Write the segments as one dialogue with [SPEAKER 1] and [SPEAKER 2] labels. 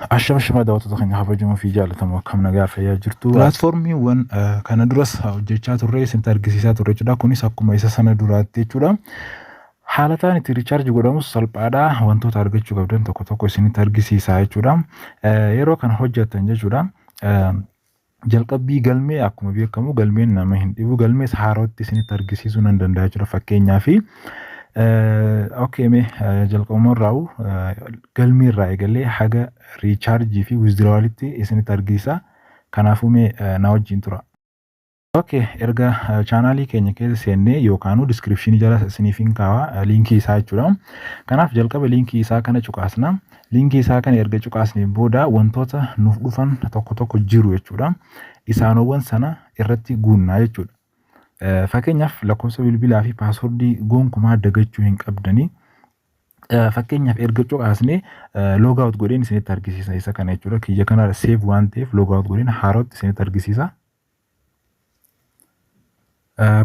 [SPEAKER 1] Ashama shama, daawwattoota keenya kabajamoo fi jaallatamoo, akkam nagaa fayyaa jirtu? Pilaatfoormiiwwan kana duras hojjechaa turre isinitti argisiisaa turre jechuudha. Kunis akkuma isa sana duraatti jechuudha. Haala ta'an itti recharge godhamus salphaadha. Wantoota argachuu qabdan tokko tokko isinitti argisiisaa jechuudha. Yeroo kana hojjettan jechuudha. Jalqabbii galmee akkuma beekamu galmeen nama hin dhibu. Galmees haarootti isinitti argisiisuu nan danda'a jechuudha fakkeenyaaf. Okay, mee jalqabuma irraa galmee irraa eegalee haga recharge fi withdrawalitti isinitti argisiisa. Kanaafuu mee na wajjin tura. Okay, erga chaanaalii keenya keessa seennee yookaanuu descriptionii jala isiniif hin kaawaa liinkii isaa jechuudha. Kanaaf jalqaba liinkii isaa kana cuqaasna. Liinkii isaa kana erga cuqaasnee booda wantoota nuuf dhufan tokko tokko jiru jechuudha. Isaanowwan sana irratti guunnaa jechuudha. Fakkeenyaaf, lakkoofsa bilbilaa fi paaswordii gonkumaa dagachuu hin qabdanii. Fakkeenyaaf, erga cuqaasnee logout godheen isinitti argisiisa isa kana jechuudha. Kiyya kana save waan ta'eef logout godheen haarootti isinitti argisiisa.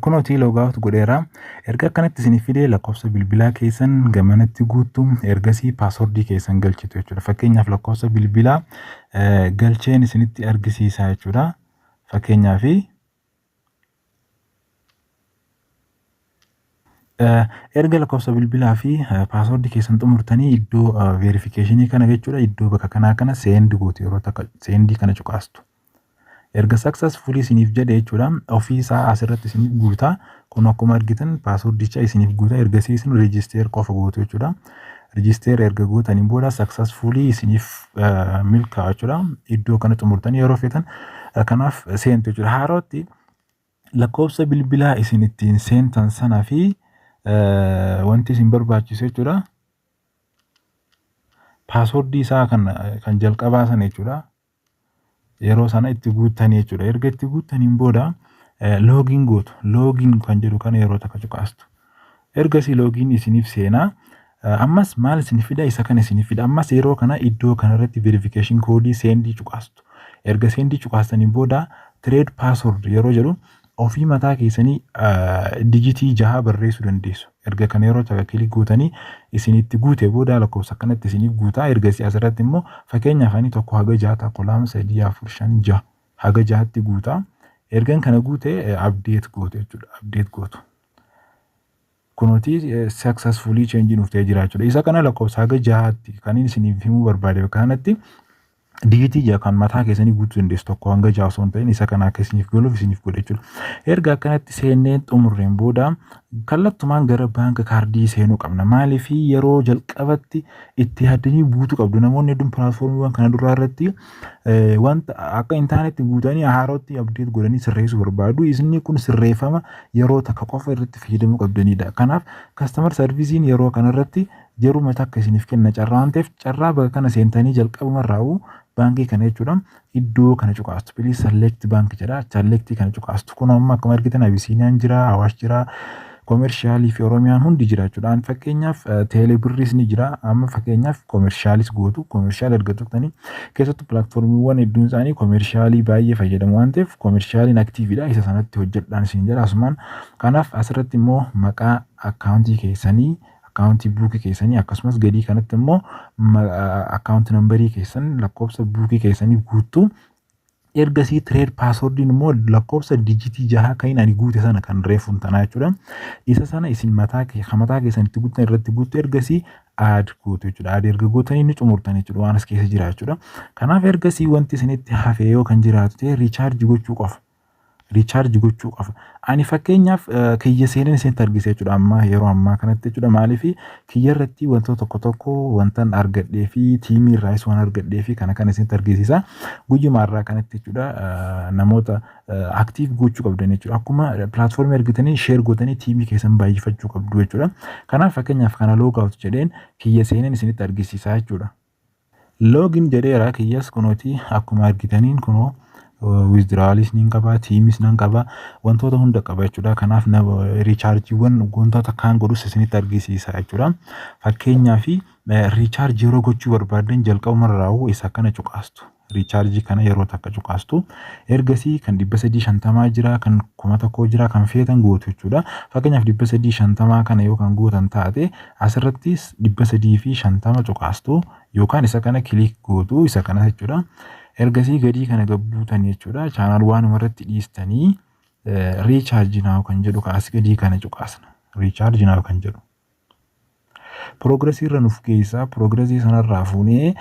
[SPEAKER 1] Kunooti logout godheera. Erga akkanatti isiniif fidee lakkoofsa bilbilaa keessan gamanatti guuttu, ergasii paaswordii keessan galchitu jechuudha. Fakkeenyaaf, lakkoofsa bilbilaa galcheen isinitti argisiisa jechuudha. Fakkeenyaaf, erga lakkoofsa bilbilaa fi paaswordii keessan xumurtanii iddoo verificationii kana jechuudha, iddoo bakka kanaa kana send gootu, yeroo takka sendii kana cuqaastu. Erga successfully isiniif jedhe jechuudha, ofii isaa asirratti isiniif guutaa. Kun akkuma argitan paaswordicha isiniif guutaa. Ergasii isin register qofa gootu jechuudha. Register erga gootaniin booda successfully isiniif milkaa'a jechuudha. Iddoo kana xumurtanii yeroo feetan kanaaf seentu jechuudha. Haarootti lakkoofsa bilbilaa isin ittiin seentan sana fi wanti isin barbaachisu jechuudha. Paaswordii isaa kan jalqabaa sana jechuudha. Yeroo sana itti guuttanii jechuudha. Erga itti guuttaniin booda login gootu. Login kan jedhu kana yeroo takka cuqaastu. Ergasii login isiniif seenaa. Ammas maal isiniif fida? Isa kana isiniif fida. Ammas yeroo kana iddoo kanarratti verification koodii sendii cuqaastu. Erga sendii cuqaastaniin booda trade password yeroo jedhu ofii mataa keessanii digitii 6 barreessuu dandeessu. Erga kana yeroo takka click gootanii isinitti guute booda lakkoofsa akkanatti isiniif guutaa. Ergasii asirratti immoo fakkeenyaaf ani 1 haga 6, 1, 2, 3, 4, 5, 6, haga 6tti guutaa. Ergan kana guute update gootu jechuudha. Update gootu. Kunuuti successfully change nuuf ta'ee jira jechuudha. Isa kana lakkoofsa haga 6tti kan inni isiniif himuu barbaade bakka kanatti digitii 6 kan mataa keessanii guutuu dandeessu, 1 hanga 6 osoo hin ta'in, isa kana akka isiniif galuuf isiniif godhe jechuudha. Erga akkanatti seennee xumurreen booda kallattumaan gara bank cardii seenuu qabna. Maaliif? Yeroo jalqabatti itti yaaddanii guutuu qabdu. Namoonni hedduun pilaatfoormiiwwan kana duraa irratti wanta akka hin taanetti guutanii haarootti update godhanii sirreessuu barbaadu. Isinni kun sirreeffama yeroo takka qofa irratti fayyadamuu qabdanidha. Kanaaf customer serviceiin yeroo kanarratti yeruma takka isiniif kenna carraa waan ta'eef, carraa bakka kana seentanii jalqabumarraa'uu baankii kana jechuudha, iddoo kana cuqaastu. "Please select bank" jedha. Selectii kana cuqaastu. Kun amma akkuma argitan Abisiiniyaan jira, Awaash jira, Commercialii fi Oromiyaan hundi jira jechuudha. An fakkeenyaaf Teelebirriis ni jira. Amma fakkeenyaaf Commercialis gootu. Commercial erga tuqxanii, keessattuu pilaatfoormiiwwan hedduun isaanii Commercialii baay'ee fayyadamu waan ta'eef, Commercialiin activeidha. Isa sanatti hojjedhaan isin jedha asumaan. Kanaaf asirratti immoo maqaa akkaawuntii keessanii, akkaawuntii buukii keessanii, akkasumas gadii kanatti immoo account numberii keessan, lakkoofsa buukii keessanii guutuu. Ergasii trade passwordiin immoo lakkoofsa digitii 6 kan ani guute sana, kan reefuun tanaa jechuudha. Isa sana isin mataa keessan itti guutan irratti guutu. Ergasii add gootu jechuudha. Add erga gootanii ni xumurtan jechuudha, waan as keessa jira jechuudha. Kanaaf ergasii wanti isinitti hafe yoo kan jiraatu ta'e recharge gochuu qofa. Recharge gochuu qofa. Ani fakkeenyaaf kiyya seenan isinitti argisiisa jechuudha amma yeroo ammaa kanatti jechuudha. Maaliif? Kiyya irratti wantoota tokko tokko wantan argadhee fi teamii irraas waan argadhee fi kana kana isinitti argisiisa. Guyyuma irraa kanatti jechuudha, namoota active gochuu qabdan jechuudha. Akkuma pilaatfoormii argitanii share gootanii teamii keessan baay'ifachuu qabdu jechuudha. Kanaaf fakkeenyaaf kana logout jedheen kiyya seenan isinitti argisiisa jechuudha. Login jedheera. Kiyyas kunooti akkuma argitaniin kunoo withdrawalis ni qaba, teamis nan qaba, wantoota hunda qaba jechuudha. Kanaaf rechargeiiwwan wantoota kaan godhus isinitti argisiisa jechuudha. Fakkeenyaaf, Recharge yeroo gochuu barbaaddan jalqabumarraa isa kana cuqaastu. Recharge kana yeroo takka cuqaastu. Ergasii kan 350 jira, kan 1000 jira, kan feetan gootu jechuudha. Fakkeenyaaf 350 kana yoo kan gootan taate, asirrattis 350 cuqaastu yookaan isa kana click gootu, isa kana jechuudha. Ergasii gadii kana gabbuutan jechuudha. Channel waanuma irratti dhiistanii "recharge now" kan jedhu as gadii kana cuqaasna. "Recharge now" kan jedhu. Progressii irra nuuf geessaa. Progressii sanarraa fuunee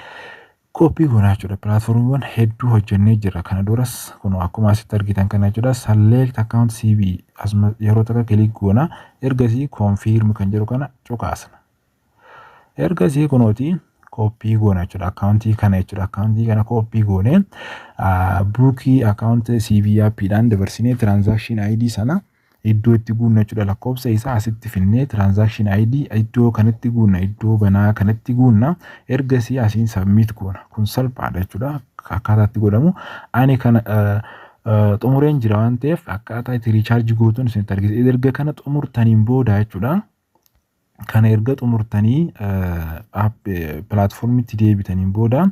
[SPEAKER 1] copy goonaa jechuudha. Platformiiwwan hedduu hojjennee jira. Kana duras kun akkuma asitti argitan kana jechuudha. Select account CBE asuma yeroo takka click goona. Ergasii "confirm" kan jedhu kana cuqaasna. Ergasii kunooti copy goona jechuudha. Accountii kana jechuudha. Accountii kana copy goonee buukii account CBE appiidhaan dabarsinee transaction ID sana iddoo itti guunna jechuudha. Lakkoofsa isaa asitti finnee transaction ID iddoo kanatti guunna, iddoo banaa kanatti guunna. Ergasii asiin submit goona. Kun salphaadha jechuudha. Akkaataa itti godhamu ani kana xumureen jira waan ta'eef, akkaataa itti recharge gootuun isinitti argisiisa. Erga kana xumurtaniin booda jechuudha. Kana erga xumurtanii platformitti deebitaniin booda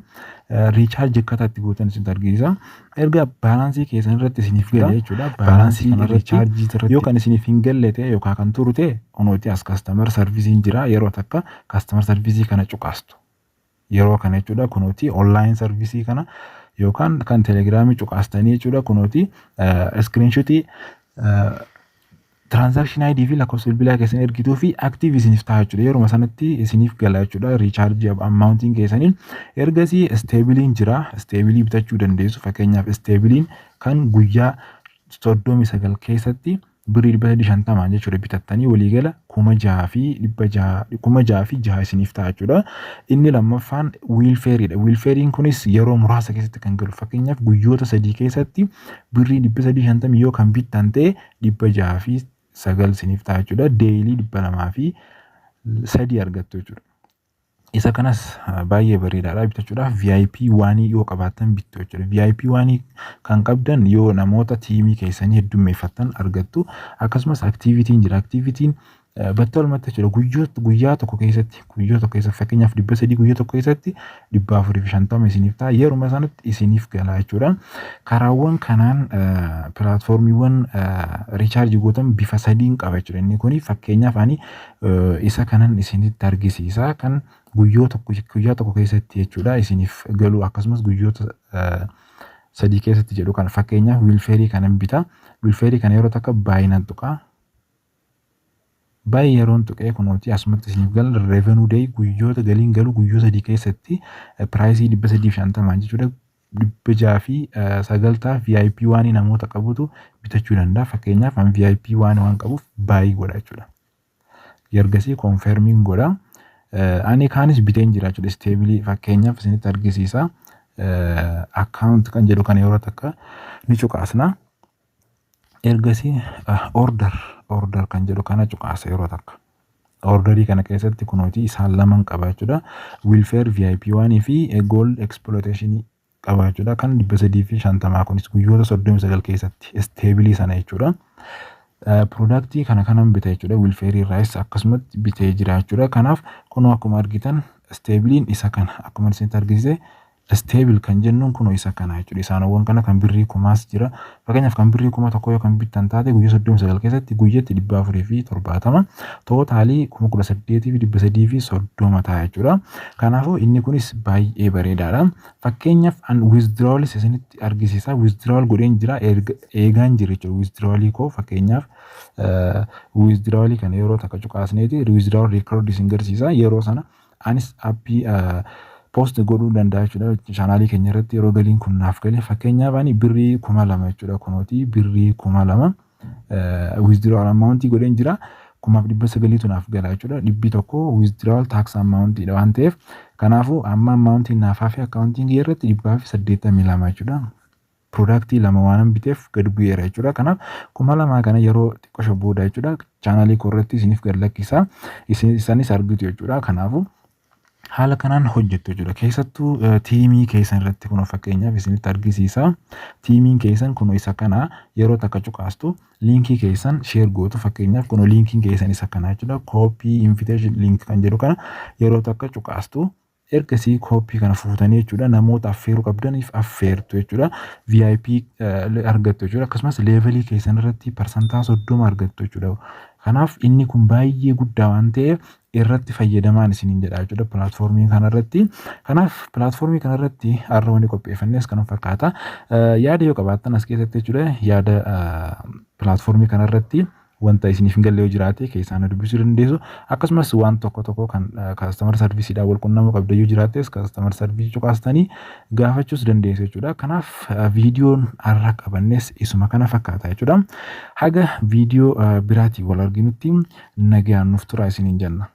[SPEAKER 1] recharge akkaataa itti gootan isinitti argisiisa. Erga balancii keessan irratti isiniif gale jechuudha. Balancii recharge irratti yoo kan isiniif hin galle ta'e yookaan kan turu ta'e, kunooti as customer serviceiin jira, yeroo takka customer service kana cuqaastu. Yeroo kana jechuudha, kunooti online service kana yookaan kan Telegramii cuqaastanii jechuudha, kunooti screenshotii transaction ID fi lakkoofsa bilbilaa keessan ergituu fi active isiniif ta'a jechuudha. Yeruma sanatti isiniif gala jechuudha. Recharge amountiin keessaniin ergasii stableiin jira. Stable bitachuu dandeessu. Fakkeenyaaf stableiin kan guyyaa 39 keessatti birrii 350 jechuudha, bitattanii waliigala 6,600, 6,006 isiniif ta'a jechuudha. Inni lammaffaan welfareiidha. Welfareiin kunis yeroo muraasa keessatti kan galu, fakkeenyaaf guyyoota 3 keessatti birrii 350 yoo kan bittan ta'e, 609 isiniif ta'a jechuudha. Daily 203 argattu jechuudha. Isa kanas baay'ee bareedaadha bitachuudhaaf, VIP waanii yoo qabaattan bittu jechuudha. VIP waanii kan qabdan yoo namoota teamii keessanii heddummeeffattan argattu. Akkasumas activityn jira. Activityn battalumatti jechuudha, guyyaa tokko keessatti, guyyaa tokko keessatti, fakkeenyaaf 300 guyyaa tokko keessatti 450 isiniif ta'a, yeruma sanatti isiniif gala jechuudha. Karaawwan kanaan platformiiwwan recharge gootan bifa sadiin qaba jechuudha. Inni kuni fakkeenyaaf ani isa kanan isinitti argisiisa, kan guyyaa tokko keessatti jechuudha isiniif galu, akkasumas guyyoota 3 keessatti jedhu kana, fakkeenyaaf welfare kanan bita. Welfare kana yeroo takka baay'inaan tuqaa. Baay'ee yeroon tuqee kunooti asumatti isiniif gala. Revenue day, guyyoota galiin galu, guyyoota 3 keessatti priceii 350 jechuudha. 609 VIP waan namoota qabutu bitachuu danda'a. Fakkeenyaaf an VIP waan qabuuf buy godha jechuudha. Ergasii confirmiin godha. Ani kaanis biteen jira jechuudha. Stable fakkeenyaaf isinitti argisiisa. Account kan jedhu kana yeroo takka ni cuqaasna. Ergasii order kan jedhu kana cuqaasa yeroo takka. Orderii kana keessatti kunooti isaan laman qaba jechuudha. Welfare VIP waanii fi gold exploitation qaba jechuudha. Kan 350 kunis guyyoota 39 keessatti stable sana jechuudha. Productii kana kanan bita jechuudha. Welfareii irraas akkasumatti bitee jira jechuudha. Kanaaf kunoo akkuma argitan stableiin isa kana, akkuma isinitti argisiise stable kan jennuun kunoo isa kana jechuudha. Isaanowwan kana kan birrii kumaas jira. Fakkeenyaaf kan birrii 1000 yoo kan bittan taate, guyyaa 39 keessatti guyyatti 470, totalii 18,330 ta'a jechuudha. Kanaafuu inni kunis baay'ee bareedaadha. Fakkeenyaaf an withdrawal isinitti argisiisa. Withdrawal godheen jira, eegaan jira jechuudha. Withdrawalii koo fakkeenyaaf withdrawalii kana yeroo takka cuqaasneeti withdrawal record isin garsiisa. Yeroo sana anis appii post godhuu danda'a jechuudha. Channelii keenya irratti yeroo galiin kun naaf gale, fakkeenyaaf ani birrii 2000 jechuudha. Kunooti birrii 2000 withdrawal amountii godheen jira. 1900tu naaf gala jechuudha. 100 withdrawal tax amountiidha waan ta'eef, kanaafuu amma amountiin naaf hafe accountiin kiyya irratti 182 jechuudha. Productii lama waan biteef gad bu'eera jechuudha. Kanaaf 2000 kana yeroo xiqqoo booda jechuudha channelii koo irratti isiniif gad lakkisa. Isanis argitu jechuudha. Kanaafuu Haala kanaan hojjettu jechuudha. Keessattuu teamii keessan irratti kun fakkeenyaaf isinitti argisiisa. Teamiin keessan kun isa kana yeroo takka cuqaastu, linkii keessan share gootu. Fakkeenyaaf kun linkiin keessan isa kana jechuudha. Copy invitation link kan jedhu kana yeroo takka cuqaastu. Ergasii copy kana fuutanii jechuudha, namoota affeeruu qabdaniif affeertu jechuudha. VIP argattu jechuudha. Akkasumas levelii keessan irratti 30% argattu jechuudha. Kanaaf inni kun baay'ee guddaa waan ta'eef irratti fayyadamaan isiniin jedha jechuudha platformii kanarratti. Kanaaf platformii kanarratti har'a wanni qopheeffannes kan fakkaata. Yaada yoo qabaattan as keessatti jechuudha, yaada platformii kanarratti wanta isiniif hin galle yoo jiraate keessaan dubbisuu dandeessu. Akkasumas waan tokko tokko kan customer serviceiidhaan wal qunnamuu qabda yoo jiraattes customer serviceii cuqaastanii gaafachuus dandeessu jechuudha. Kanaaf viidiyoon har'a qabannes isuma kana fakkaata jechuudha. Haga viidiyoo biraatiin wal arginutti nagaan nuuf tura isiniin jenna.